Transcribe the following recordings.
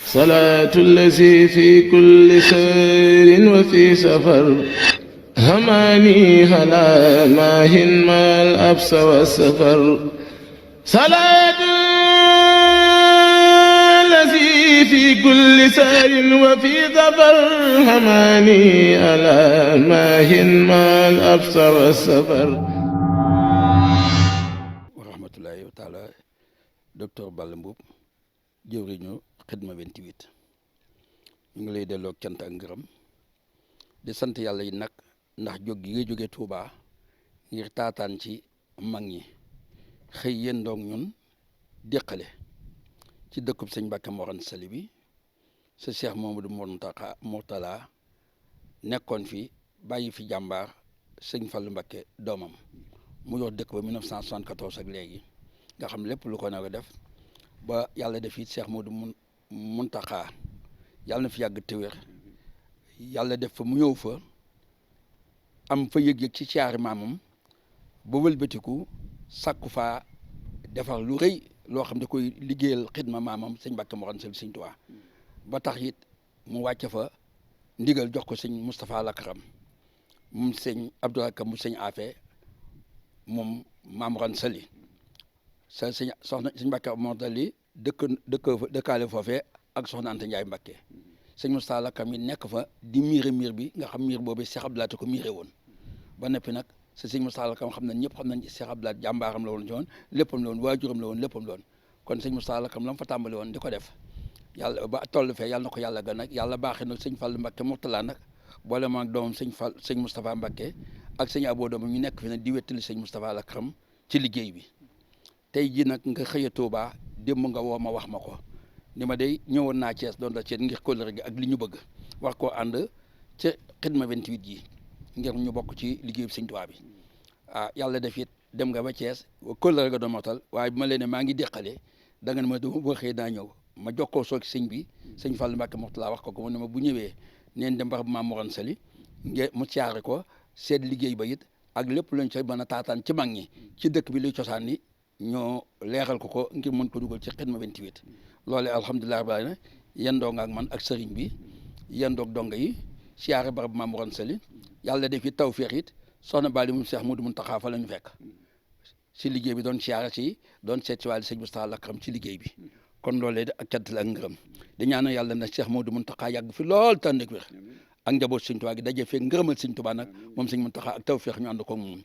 صلاة الذي في كل سير وفي سفر هماني هلا ماهن ما الأبس والسفر صلاة الذي في كل سير وفي سفر هماني هلا ماهن ما الأبس والسفر. wa rahmatullahi wa taala. Docteur Balla Mboup jëwriñu Xidma 28 ñu ngi lay delloo cant ak ngërëm di sant yàlla yi nag ndax jóg gi nga jóge Touba ngir taataan ci mag ñi xëy yéen doog ñun déqale ci dëkkub sëñ Mbàkke Mor Anta Sali bi sa Cheikh Mamadou Mourtala nekkoon fi bàyyi fi jàmbaar sëñ Fallu Mbàkke doomam mu yor dëkk ba 1974 ak léegi nga xam lépp lu ko nar a def ba yàlla def it Cheikh Modou Mountakha yàlla na fi yàgg te wér yàlla def fa mu ñëw fa am fa yëg-yëg ci caari maamam ba wëlbatiku sàkku faa defar lu rëy loo xam ne koy liggéeyal xidma maamam sëñ Mbàkke Mor Anta Sali sëñ Tuubaa ba tax it mu wàcce fa ndigal jox ko sëñ Moustapha Lakaram moom sëñ Abdoulaye Kam mu sëñ Afe moom Maam Mor Anta Sali sa sëñ soxna sëñ Mbàkke Mor Anta Sali dëkkaale foofee ak soxna Anta Ndiaye Mbàkke sëñ Moustapha Lakam yi nekk fa di miire miir bi nga xam miir boobu Cheikh Abdoulaye ko miire woon ba noppi nag sa sëñ Moustapha Lakam xam nañ ñëpp xam nañ Cheikh Abdoulaye jàmbaaram la woon ci woon léppam la woon waajuram la woon léppam la woon kon sëñ Moustapha Lakam la mu fa tàmbali woon di ko def yàlla ba toll fee yàlla na ko yàlla gën nag yàlla baaxee nag sëñ Fallu Mbàkke Mourtala nag boole ma ak doomam sëñ Moustapha Mbàkke ak sëñ Abo doomam ñu nekk fi nag di wettali sëñ Moustapha Lakam ci liggéey bi tey jii nag nga xëya Touba démb nga woo ma wax ma ko ni ma day ñëwoon naa Thiès doon la Thiès ngir kóllëre gi ak li ñu bëgg war koo ànd ca Xidma 28 ji ngir ñu bokk ci liggéey bi sëñ Tuubaa bi yàlla def it dem nga ba Thiès kóllëre ga doon motal waaye bi ma leen ne maa ngi déqale da nga ne ma boo xëyee daa ñëw ma jokkoo soog sëñ bi sëñ Fallu Mbàkke Mourtala wax ko mu ne ma bu ñëwee neen dem barab Maam Mor Anta Sali mu caare ko seet liggéey ba it ak lépp luñ ca mën a taataan ci mag ñi ci dëkk bi luy cosaan ni ñoo leeral ko ngir mën ko dugal ci Xidma 28 loole alhamdulilah rabbil alamin yendoo nga ak man ak sëriñ bi yendoog donga yi siyaare barab Maam Mor Anta Sali yàlla def it tawfeex it soxna Bali mu Cheikh Modou Mountakha fa la ñu fekk si liggéey bi doon siyaare si doon seet si wàllu sëñ Moustapha Lakram ci liggéey bi kon loolee de ak cant la ak ngërëm di ñaanal yàlla na Cheikh Modou Mountakha yàgg fi lool tànn ak wér ak njaboot sëñ Tuubaa gi daje fee ngërëmal sëñ Tuubaa nag moom sëñ Mountakha ak tawfeex ñu ànd ko moom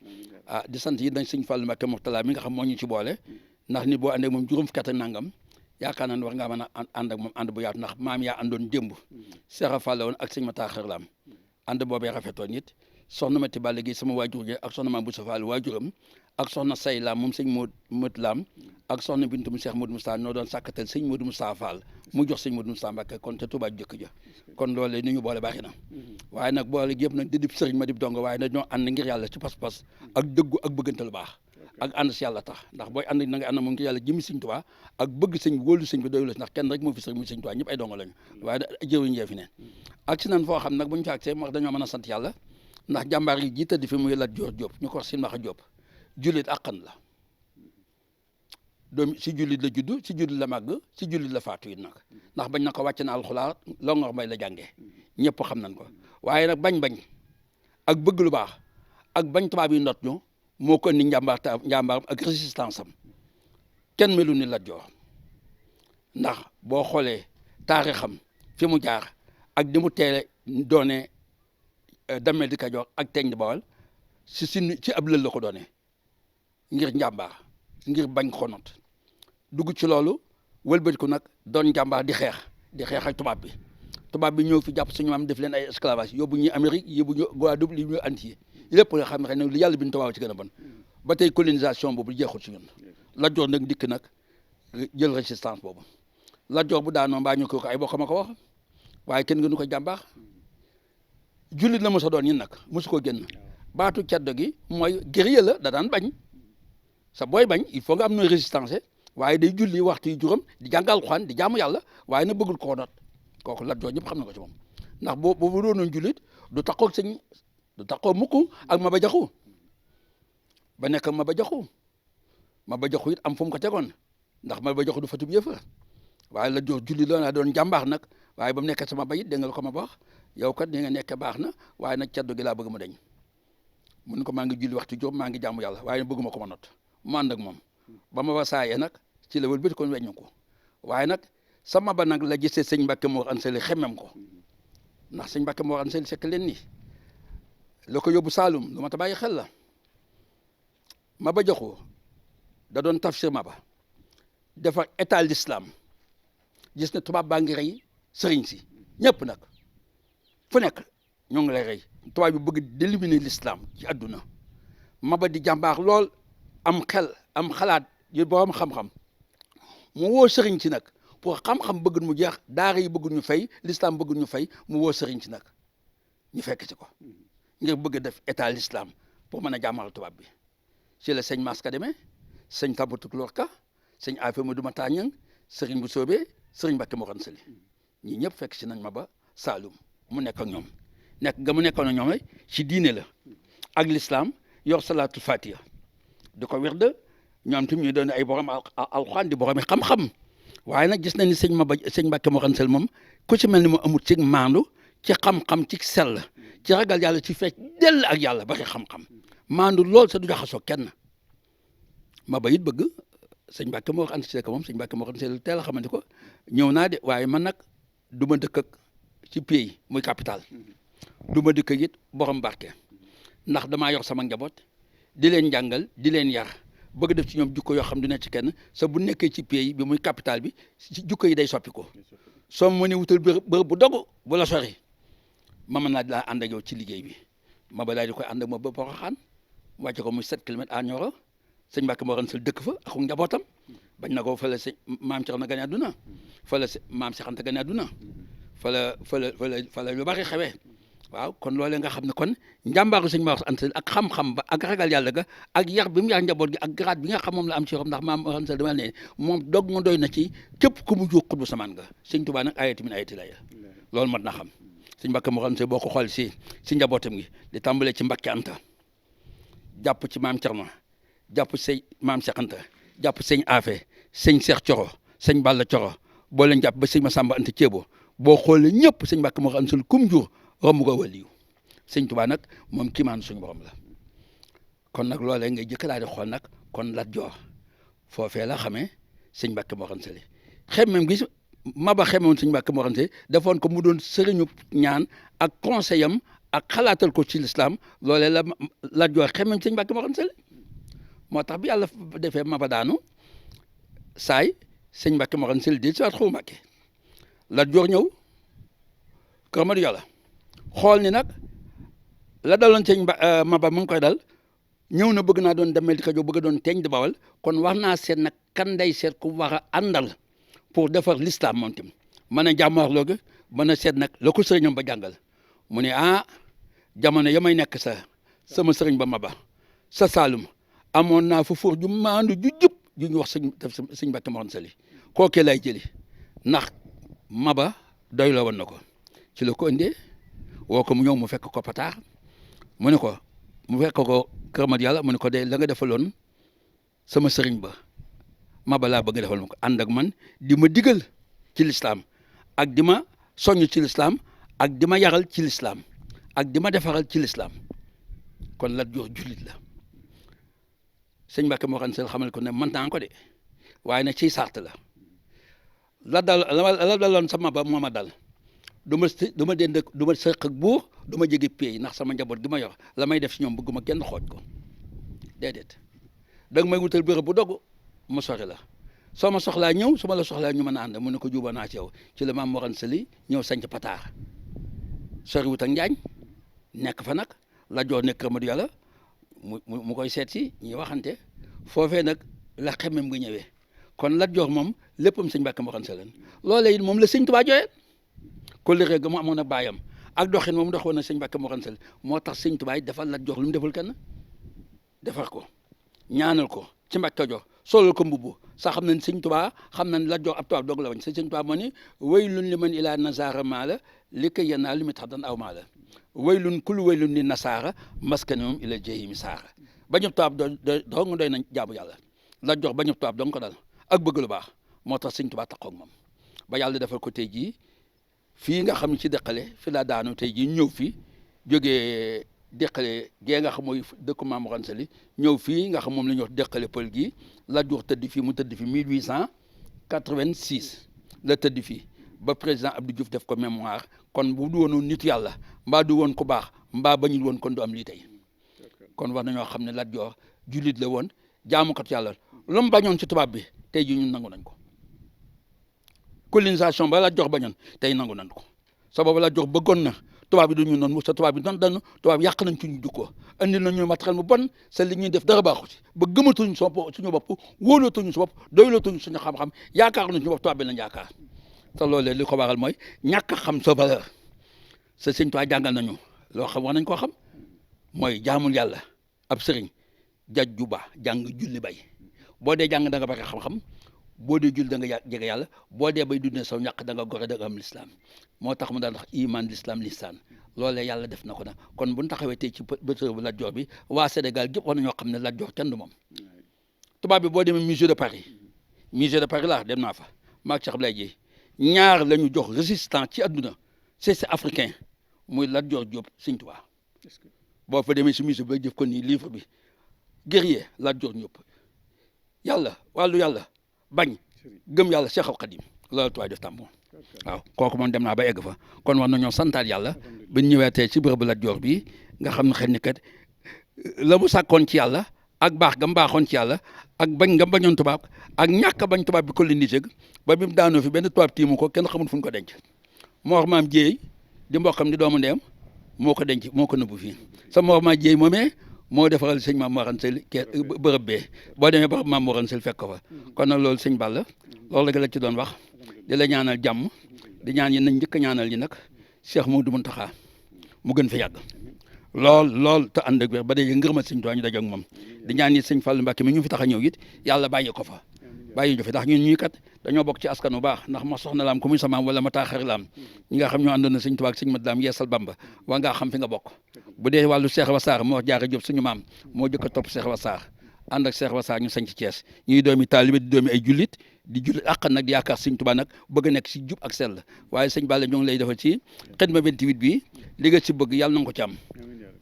di sant yi dañ sëñ Fallu Mbàkke Mourtala mi nga xam moo ñu ci boole ndax nit boo àndee moom juróom fukki at ak nangam yaakaar naa ne war ngaa mën a ànd ak moom ànd bu yaatu ndax maam yaa àndoon démb Seex Fall woon ak sëñ Matar Xërlaam ànd boobee rafetoon it soxna Mati Balla gi sama waajur gi ak soxna Maam Boussa Fall waajuram ak soxna Say Lam moom sëñ Mët Lam ak soxna Bintu mu Cheikh Modou Moustapha ñoo doon sàkkatal sëñ Modou Moustapha Fall mu jox sëñ Modou Moustapha Mbàkke kon te Tuubaa jëkk ja kon loolu ni ñu boole baaxi na waaye nag boole yëpp nag di dib sëriñ ma dib donga waaye nag ñoo ànd ngir yàlla ci pas-pas ak dëggu ak bëggante lu baax ak ànd si yàlla tax ndax booy ànd na nga ànd moom ngir yàlla jëmi sëñ Tuubaa ak bëgg sëñ wóolu sëñ bi doyul ndax kenn rek moo fi sëriñ muy sëñ Tuubaa ñëpp ay donga lañu waaye da jëriñ jee fi ne ak si nan foo xam nag bu ñu fa agsee wax dañoo mën a sant yàlla ndax jàmbaar yi ji tëdd fi muy Lat Joor Jóob ñu ko wax Silmaxa Jóob jullit àqan la doom si jullit la juddu si jullit la màgg si jullit la faatu it nag ndax bañ na ko wàcc na alxuraan Longhor Mbay la jàngee ñëpp xam nañ ko waaye nag bañ ak bëgg lu baax ak bañ tubaab yi not ñu moo ko indi njàmbaaram ak résistance am kenn melu ni Lat Joor ndax boo xoolee taarixam fi mu jaar ak ni mu teele doone Damel di Kajoor ak teeñ di Bawal ci ab lël la ko doone ngir njàmbaar ngir bañ ko not dugg ci loolu wëlbati ko nag doon njàmbaar di xeex ak tubaab bi ñëw fi jàpp suñu maam def leen ay esclavage yóbbu ñu Amérique yóbbu ñu Guadeloupe li ñu anti lépp nga xam ne li yàlla bi ñu tubaab ci gën a bon ba tey colonisation boobu jeexul ci ñun Lat Joor nag dikk nag jël résistance boobu Lat Joor bu daanoo mbaa ñu ko ay bokk ma ko wax waaye kenn gënu ko jàmbaar jullit la mos a doon ñun nag mosu koo génn baatu ceddo gi mooy guerrier la da daan bañ sa booy bañ il faut nga am na résistance waaye day julli waxtu yu juróom di jàngal Alxuraan di jaamu yàlla waaye na bëggul koo not kooku Lat Joor ñëpp xam na ko ci moom ndax boo doonoon jullit du taxoo mukk ak Maba Jaxu ba nekk Maba Jaxu it am fu mu ko tegoon ndax Maba Jaxu du fatub yëfa waaye Lat Joor julli la naa doon jàmbaar nag waaye ba mu nekkee sama bayit dégg nga la ko ma wax yow kat ni nga nekkee baax na waaye nag caddu gi laa bëgg mu deñ mun ko maa ngi julli waxtu juróom maa ngi jaamu yàlla waaye bëgguma ko ma not mu ànd ak moom ba ma wasaayee nag ci la wëlbati kon weññu ko waaye nag sama ba nag la gisee sëñ Mbàkke Mor Anta Sali xemmem ko ndax sëñ Mbàkke Mor Anta Sali fekk leen ni la ko yóbbu Saalum lu ma ta bàyyi xel la Maba Jaxu da doon tafsir Maba defar état l'islam gis ne tubaab baa ngi rey sëriñ si ñëpp nag fu nekk ñoo ngi lay rey tubaab bi bëgg d'éliminer l'islam ci àdduna Maba di jàmbaar lool am xel am xalaat yu borom xam-xam mu woo sëriñ si nag pour xam-xam bëgg mu jeex daara yi bëgg ñu fay l'islam bëgg ñu fay mu woo sëriñ si nag ñu fekk ci ko ngir bëgg def état l'islam pour mën a jàmmaral tubaab bi ci la sëñ Maska demee sëñ Tabatuk Lorka sëñ Afe Madu Mata Ñang sëriñ bu soobee sëriñ Mbàkke Mor Anta Sali ñii ñëpp fekk si nañ Maba Saalum mu nekk ak ñoom nekk ga mu nekkoon ak ñoom rek ci diine la ak l'islam yor salaatul fatiha di ko wird ñoom tamit ñu doon ay borom alxuraan di borom xam-xam waaye nag gis nañ ni sëñ Mbàkke Mor Anta Sali moom ku ci mel ni mu amul ci maandu ci xam-xam ci sell ci ragal yàlla ci fecc dell ak yàlla bari xam-xam maandu lool sa du jaxasoo kenn Maba it bëgg sëñ Mbàkke Mor Anta Sali moom sëñ Mbàkke Mor Anta Sali teel a xamante ko ñëw naa de waaye man nag du ma dëkk ak ci pays muy capital du ma dëkk it borom barke ndax damaa yor sama njaboot di leen jàngal di leen yar bëgg def ci ñoom jukko yoo xam du nekk ci kenn sa bu nekkee ci pays bi muy capital bi ci jukko yi day soppi ko soo mënee wutal bërëb bu dogu bu la sori ma mën naa daa ànd ak yow ci liggéey bi Maba daal di koy ànd ak ma ba Porokhane wàcce ko muy 7 kilomètres à Nioro sëñ Mbàkke Mor Anta Sali dëkk fa ak njabootam bañ na ko fa la sëñ maam Cerno gane àdduna fa la maam Seex Anta gane àdduna fa la lu bari xewee waaw kon loolee nga xam ne kon njàmbaaru sëñ Mor Anta Sali ak xam-xam ba ak ragal yàlla ga ak yar bi mu yar njaboot gi ak grade bi nga xam moom la am ci yorom ndax maam Mor Anta Sali dama ne moom dog nga doy na ci képp ku mu jóg xutbu samaan nga sëñ Tuubaa nag ayati min ayati laya loolu mat na xam sëñ Mbàkke Mor Anta Sali boo ko xool si njabootam gi di tàmbalee ci Mbàkke Anta jàpp ci maam Cerno jàpp sëñ maam Seex Anta jàpp sëñ Afe sëñ Seex Coro sëñ Balla Coro boo leen jàpp ba sëñ Masamba Anta Ceebo boo xoolee ñëpp sëñ Mbàkke Mor Anta Sali kum jur romb ko waliyu sëñ Tuubaa nag moom kiimaan suñu borom la kon nag loolee ngay jëkk laa di xool nag kon Lat Joor foofee la xamee sëñ Mbàkke Mor Anta Sali xemmem gi Maba xemewoon sëñ Mbàkke Mor Anta Sali defoon ko mu doon sëriñu ñaan ak conseil am ak xalaatal ko ci l'islam loolee la Lat Joor xemmem sëñ Mbàkke Mor Anta Sali moo tax bi yàlla defee Maba daanu saay sëñ Mbàkke Mor Anta Sali di si waat xaw Mbàkke Lat Joor ñëw Kër Madu Yàlla xool ni nag la daloon sëñ Maba mu ngi koy dal ñëw na bëgg naa doon demel di Kajoor bëgg a doon teeñ di Bawal kon war naa seet nag kan day seet ku war a àndal pour defar l'islam moom tam mën a jàmmaarloo gi mën a seet nag la ko sëriñam ba jàngal mu ne jamono ya may nekk sama sëriñ ba Maba sa Saalum amoon naa fa fóor ju maandu ju jub ju ñu wax sëñ Mbàkke Mor Anta Sali kookee lay jëli ndax Maba doy la woon na ko ci la ko indee woo ko mu ñëw mu fekk ko Pataar mu ne ko mu fekk ko Kër Madu Yàlla mu ne ko de la nga defaloon sama sëriñ ba Maba laa bëgg defal ma ko ànd ak man di ma digal ci l'islam ak di ma soññ ci l'islam ak di ma yaral ci l'islam ak di ma defaral ci l'islam kon Lat Joor jullit la sëñ Mbàkke Mor Anta Sali xamal ko ne mën naa ko de waaye nag ciy sart la la daloon sama Maba moo ma dal du ma sëq ak buur du ma jege pay ndax sama njaboot gi ma yor la may def si ñoom bëgguma kenn xooj ko déedéet danga may wutal bërëb bu dogg ma sori la soo ma soxlaa ñëw su ma la soxlaa ñu mën a ànd mu ne ko juba naa ci yow ci la maam Mor Anta Sali ñëw sanc Pataar sori wut ak Njaañ nekk fa nag Lat Joor nekk Kër Madu Yàlla mu koy seet si ñuy waxante foofee nag la xemmem nga ñëwee kon Lat Joor moom léppam sëñ Mbàkke Mor Anta Sali loolee it moom la sëñ Tuubaa jooyee kóllëre ga mu amoon ak baayam ak doxin moom doxoon na sëñ Mbàkke Mor Anta Sali moo tax sëñ Tuubaa defal Lat Joor lu mu deful kenn defar ko ñaanal ko ci Mbàkke Kajoor solal ko mbubb sax xam nañ sëñ Tuubaa xam nañ Lat Joor ab tubaab doog la wañ sëñ Tuubaa moo ni waylun li man ilaa nasaara maa la li koy yenaa li mu tax dan aw maa la waylun kulu waylun li nasaara maskani moom ila jahimi saara bañu tubaab doo nga doy nañ jaamu yàlla Lat Joor bañu tubaab dong ko dal ak bëgg lu baax moo tax sëñ Tuubaa taxaw ak moom ba yàlla defal ko tey jii fii nga xam ne ci Dexële fi la daanu tey jii ñëw fi jógee Dexële gee nga xam mooy dëkku Maam Mor Anta Sali ñëw fii nga xam moom la ñuy wax Dexële pël gi Lat Joor tëdd fii mu tëdd fi 1886 la tëdd fii ba président Abdou Diouf def ko mémoire kon bu du woon nit yàlla mbaa du woon ku baax mbaa bañul woon kon du am lii tey kon war nañoo xam ne Lat Joor jullit la woon jaamukat yàlla lu mu bañoon ci tubaab bi tey jii ñun nangu nañ ko colonisation ba Lat Joor bañoon tey nangu nañ ko sa boobu Lat Joor bëggoon na tubaab bi du ñu noonu sa tubaab bi doon dañu tubaab yàq nañ ci ñu jukkoo andi nañu matériel mu bon sa li ñuy def dara baaxu ci ba gëmatuñu suñu bopp wóolootuñu su bopp doylootuñu suñu xam-xam yaakaar nañu suñu bopp tubaab bi lañ yaakaar te loolee li ko waral mooy ñàkk xam sa valeur sa sëñ Tuubaa jàngal nañu loo xam war nañ koo xam mooy jaamul yàlla ab sëriñ jaj ju baax jàng julli bay boo dee jàng da nga bari xam-xam boo dee julli da nga jege yàlla boo dee bay dundee saw ñàkk da nga gore da nga am lislaam moo tax mu daan wax iman l'islam lisaan loolee yàlla def na ko nag kon bu ñu taxawee tey ci bëtër bu Lat Joor bi waa Sénégal gépp war nañoo xam ne Lat Joor kenn du moom tubaab bi boo demee musée de Paris laa dem naa fa maag Cheikh Abdoulaye Dièye ñaar la ñu jox résistant ci adduna c'est africain muy Lat Joor Diop Sëñ Tuubaa boo fa demee si musée ba jëf ko nii livre bi guerrier Lat Joor Diop yàlla wàllu yàlla bañ gëm yàlla Cheikh Al Khadim loolu tuwaay def tàmmoon waaw kooku moom dem naa ba egg fa kon war nañoo santaat yàlla ba ñu ñëwee tey ci bërëbu Lat Joor bi nga xam ne xëy na kat la mu sàkkoon ci yàlla ak baax ga mu baaxoon ci yàlla ak bañ nga bañoon tubaab ak ñàkk bañ tubaab bi colonisé ba bi mu daanoo fi benn tubaab tiimu ko kenn xamul fu ñu ko denc Mor Maam Jéey di mbokkam di doomu ndeem moo ko denc moo ko nëbbu fii sa Mor Maam Jéey moomee moo defaral sëñ Maam Mor Anta Sali bërëb bee boo demee bërëb Maam Mor Anta Sali fekk ko fa kon nag loolu sëñ Balla loolu la ci doon wax di la ñaanal jàmm di ñaan yi nañ njëkk a ñaanal yi nag Cheikh Modou Mountakha mu gën fi yàgg lool te ànd ak wér ba dee ngërëmal sëñ Tuubaa ñu daje ak moom di ñaan it sëñ Fallou Mbacke mi ñu fi tax a ñëw it yàlla bàyyi ko fa bàyyi ñu fi ndax ñun ñii kat dañoo bokk ci askan bu baax ndax ma soxna laam ku muy samaam wala ma taaxari laam ñi nga xam ñoo àndoon na sëñ Tuubaa ak sëñ Mat Laam yeesal Bamba waa ngaa xam fi nga bokk bu dee wàllu Cheikh Wassar moo jaara Jóob suñu maam moo jëkk a topp Cheikh Wassar ànd ak Cheikh Wassar ñu sañ ci Thiès ñuy doomi taalibe di doomi ay jullit di jullit àq nag di yaakaar sëñ Tuubaa nag bëgg a nekk si jub ak sell waaye sëñ Balla ñoo ngi lay defal ci Xidma 28 bi li nga ci bëgg yàlla na nga ko ci am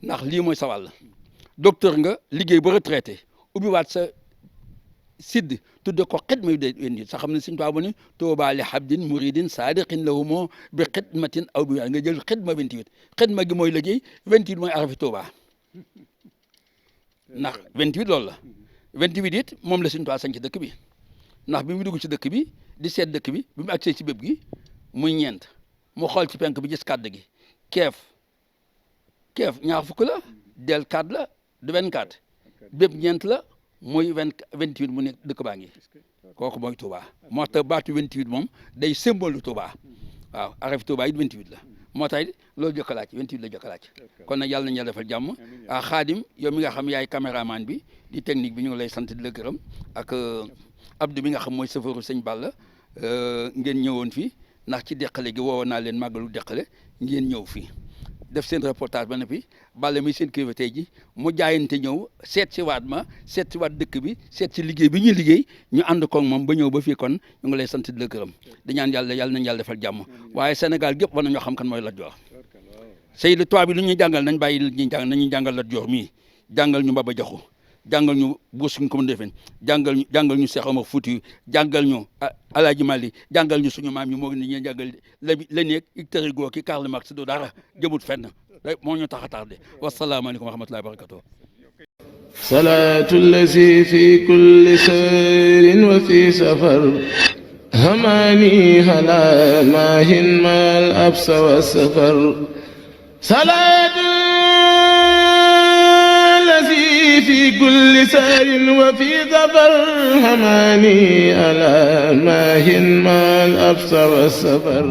ndax lii mooy sa wàll docteur nga liggéey ba retraité ubbi waat sa sidd tudde ko xidma yu de indi sa xam ne sëñ Tuubaa bu ne Tuubaa li habdin muridin sadiqin lahu moo bi xidmatin aw bi nga jël Xidma 28 xidma gi mooy liggéey 28 mooy arafi Tuubaa ndax 28 loolu la 28 it moom la sëñ Tuubaa sañ ci dëkk bi ndax bi mu dugg ci dëkk bi di seet dëkk bi bi mu agsee ci bépp gi muy ñeent mu xool ci penk bi gis kàdd gi keef ñaar fukk la del 4 la du 24 bépp ñeent la muy 28 mu ne dëkk baa ngi kooku mooy Touba moo tax baatu 28 moom day symbole lu Touba waaw araf Touba it 28 la moo tax loolu jokkalaat 28 la jokkalaat kon nag yàlla nañu yàlla defal jàmm ah Xaadim yow mi nga xam yaay caméraman bi di technique bi ñu ngi lay sant di la gërëm ak Abdou mi nga xam mooy chauffeur sëñ Balla ngeen ñëwoon fii ndax ci Dexële gi woowoon naa leen màggalu Dexële ngeen ñëw fii def seen reportage ba noppi Balla mi seen kilifa tey ji mu jaayante ñëw seet si waat dëkk bi seet si liggéey bi ñuy liggéey ñu ànd koog moom ba ñëw ba fii kon ñu ngi lay sant di la gërëm di ñaan yàlla nañ yàlla defal jàmm waaye Sénégal gépp war nañoo xam kan mooy Lat Joor Seydou Toit bi lu ñuy jàngal nañ bàyyi li ñuy jàngal nañuy jàngal Lat Joor mii jàngal ñu Mbaba Jaxu jàngal ñu Buur Sine Coumba Ndoffène jàngal ñu Cheikh Omar Foutiyou jàngal ñu Alaaji Mali jàngal ñu suñu maam yi moo ngi ni ñuy jàngal la nekk Victor Hugo ki Karl Marx du dara jëmut fenn moo ñu tax a tardé wasalaamaaleykum wa rahmatullahi wa barakatuh salaatu allazi fi kulli sayrin wa fi safar hamani hala maahin mal absa wa safar في كل سار وفي ظفر هماني ألا ماهن ما الأبصر والسفر